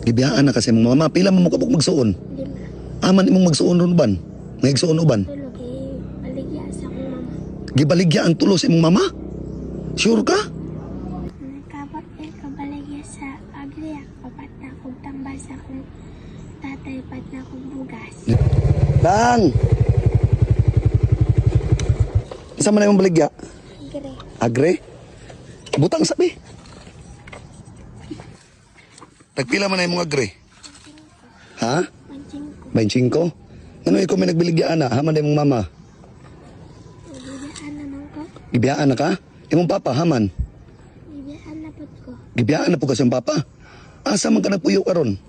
Gibiyaan na kasi mong mama. Pila man mo kabuk magsuon? 5. Aman imong magsuon ron uban? May igsuon uban? 3 kay baligya sa akong mama. Gibaligya ang tulo sa imong mama? Sure ka? Nagkabot eh kabaligya sa agriya. Kapat na akong tambal sa akong tatay, pat na akong bugas. Lang! Isa man na imong baligya? Agri. Agre? Butang sabi. Tagpila man na imong agre? Ha? Mancing ko. 25? Ano ikaw may nagbiligya na? Haman na imong mama? Gibiyaan naman ko. Gibiyaan na ka? Imong papa, haman? Gibiyaan na pud ko. Gibiyaan na po kasi ang papa. Asa man ka nagpuyo karon?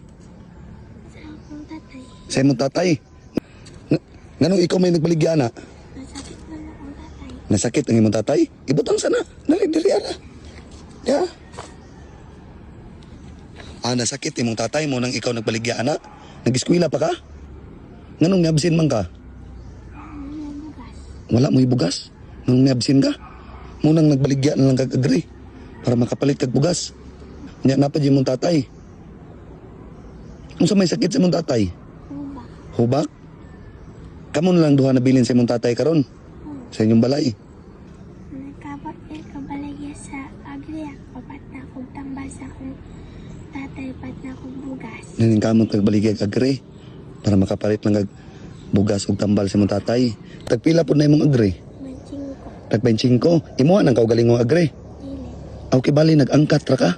Sa akong tatay. Sa imong tatay. Nganong ikaw may nagbaligya na? Nasakit man akong tatay. Nasakit ang imong tatay? Ibutang sana. Dali, dili ara. Ya. Ah, nasakit imong tatay mo nang ikaw nagbaligya ana. Nag-eskwela pa ka? Nganong niabsin man ka? Ano yung bugas? Wala mo ibugas? Nganong niabsin ka? Munang nagbaligya na lang kag agree para makapalit kag bugas. Nya na pa imong tatay. Unsa may sakit sa imong tatay? Hubak. Hubak? Kamo na lang duha na bilin sa imong tatay karon sa inyong balay. Nagkabot eh kabaligya sa agriya. Kapat na akong tambal sa akong tatay, pat na akong bugas. Naning kamot kag baligya kag agre para makapalit lang kag bugas ug tambal sa imong tatay. Tagpila pud na imong agre? Mancing ko. Tag 25. Imo nang kaugalingong agre. Dili. Aw kay bali nag-angkat ra ka.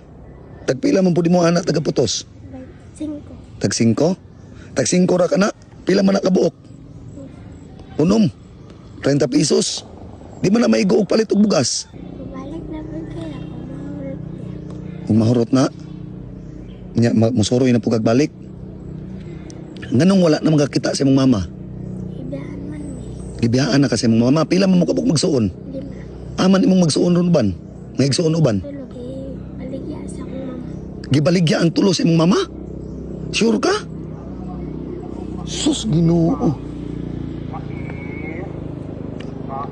Tagpila man pud imo anak taga putos? 5. Tag 5. Tag 5 ra ka na. Pila man na kabuok? Unom. 30 pesos. Di man na maigo og palit og bugas. Balik na po kaya kung mahulog niya. Kung mahurot na, nya musuroy na po kag balik. Nganong wala na magkakita sa imong mama? Ibaan man may. Gibiyaan na kasi imong mama. Pila man mo kabuk magsuon? 5. Aman imong magsuon ron uban? May igsuon uban? 3 kay baligya sa akong mama. Gibaligya ang tulo sa imong mama? Sure ka? Sus, Ginoo.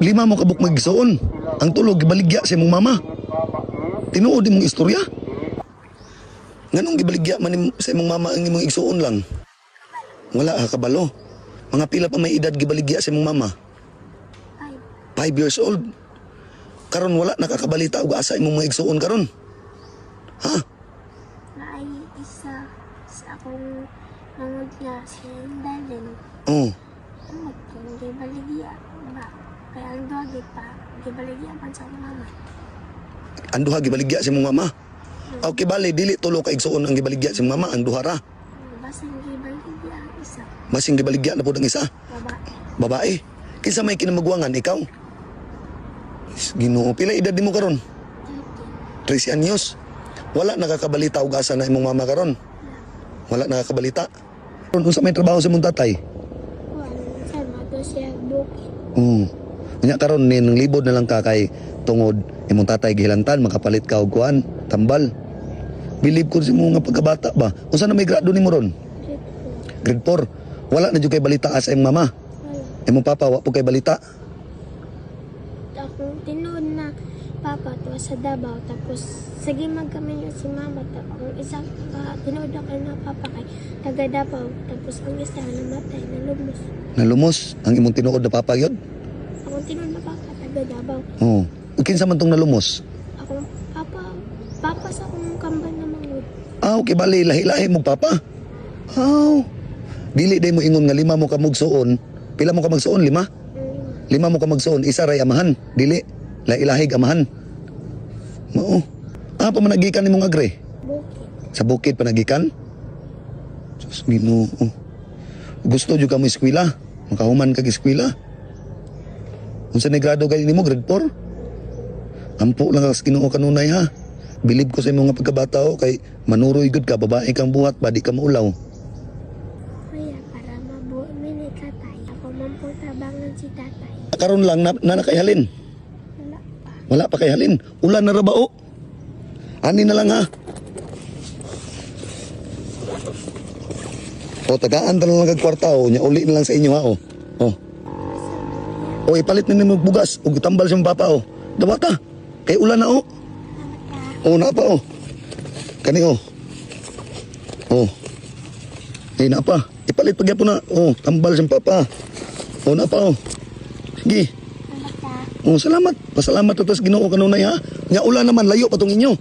5 mo kabuk magsuon. Ang tulo gibaligya sa imong mama. Tinuod imong istorya? Nganong gibaligya man sa imong mama ang imong igsuon lang? Wala ka kabalo. Mga pila pa may edad gibaligya sa imong mama? 5. 5 years old. Karon wala nakakabalita og asa imong mga igsuon karon. Ha? Na ay isa sa akong mangod niya si Dalin. Oh. Ano kung gibaligya ba? Kaya ang duha pa, gibaligya man sa akong mama. Ang duha gibaligya sa imong mama. Okay bale dili tulo ka igsuon ang gibaligya sa imong mama, ang duha ra. Basin gibaligya ang isa. Masing gibaligya na pud ang isa, Babae. Babae. Kinsa may kinamagwangan ikaw? Is, Ginoo, pila edad nimo karon? 13. 13 anyos. Wala nakakabalita og asa na imong mama karon. Wala nakakabalita. Karon unsa may trabaho sa imong tatay? Kuan sa mato siya bukid. Unya karon ni nang libod na lang ka kay tungod imong tatay gihilantan makapalit ka og kuan, tambal. Bilib ko sa imong nga pagkabata ba. Unsa na may grado nimo ron? Grade 4. Grade 4. Wala na jud kay balita sa imong mama. Wala. Imong papa wa po kay balita. Akong tinuod na papa tuwa sa Davao, tapos sige magkami niya si mama, tapos ang isa ka tinuod ako na papa kay taga Davao, tapos ang isa namatay, nalumos. Nalumos ang imong tinuod na papa gyud. Akong tinuod na papa taga Davao. Oo. Ug kinsa man tong nalumos? Akong papa, papa sa akong kambal na mangod. Ah, okay bali lahi-lahi mong papa. Aw. Dili day mo ingon nga 5 mo ka magsuon. Pila mo ka magsuon? 5? 5. 5 mo ka magsuon, isa ray amahan. Dili lahi-lahig amahan. Mao. Ah, pamanagikan nimong agre. Bukid. Sa bukid panagikan? Sus, Ginoo. Gusto jud ka mo eskwela. Makahuman kag eskwela. Unsa ni grado kay nimo? Grade 4? Ampo lang ka sa Ginoo kanunay ha. Bilib ko sa imong nga pagkabata o kay manuroy gud ka, babae kang buhat ba di ka maulaw. Kaya para mabuo mi ni tatay, ako man po tabangan si tatay. Karon lang na, na kay halin. Wala pa. Wala pa kay halin. Ulan na ra ba o? Ani na lang ha. O tagaan ta na lang kag kwarta o nya uli na lang sa inyo ha o. O. Sa mga O ipalit na nimo og bugas ug tambal sa imong papa o. Dawata. Kay ulan na o. salamat ka. O na pa o. Kani o. Oh. Eh, na pa. Ipalit pa gyapon na. Oh, tambal siyang papa. Oh, na pa oh. Sige. Salamat ta. Oh, salamat. Pasalamat to sa Ginoo kanunay ha. Nya ulan naman layo pa tong inyo.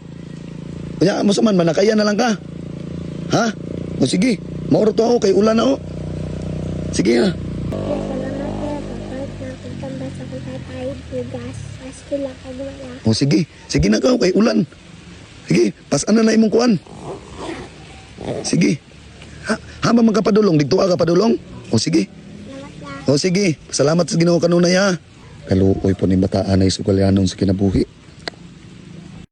Nya mo sa man manakaya na lang ka. Ha? O sige. Mauro to ako kay ulan na oh. Sige ha. Kaya salamat kaya papalit na akong tambal sa akong tatay. Bugas. Askila kag wala. O sige. Sige na ka kay ulan. Sige, pasan na na imong kuan. Sige. Ha, ha man ka padulong, digtuwa ka padulong. O sige. Salamat ta. O sige, salamat sa Ginoo kanunay ha. Kaluoy po ni bataan ay sugalyanon sa kinabuhi.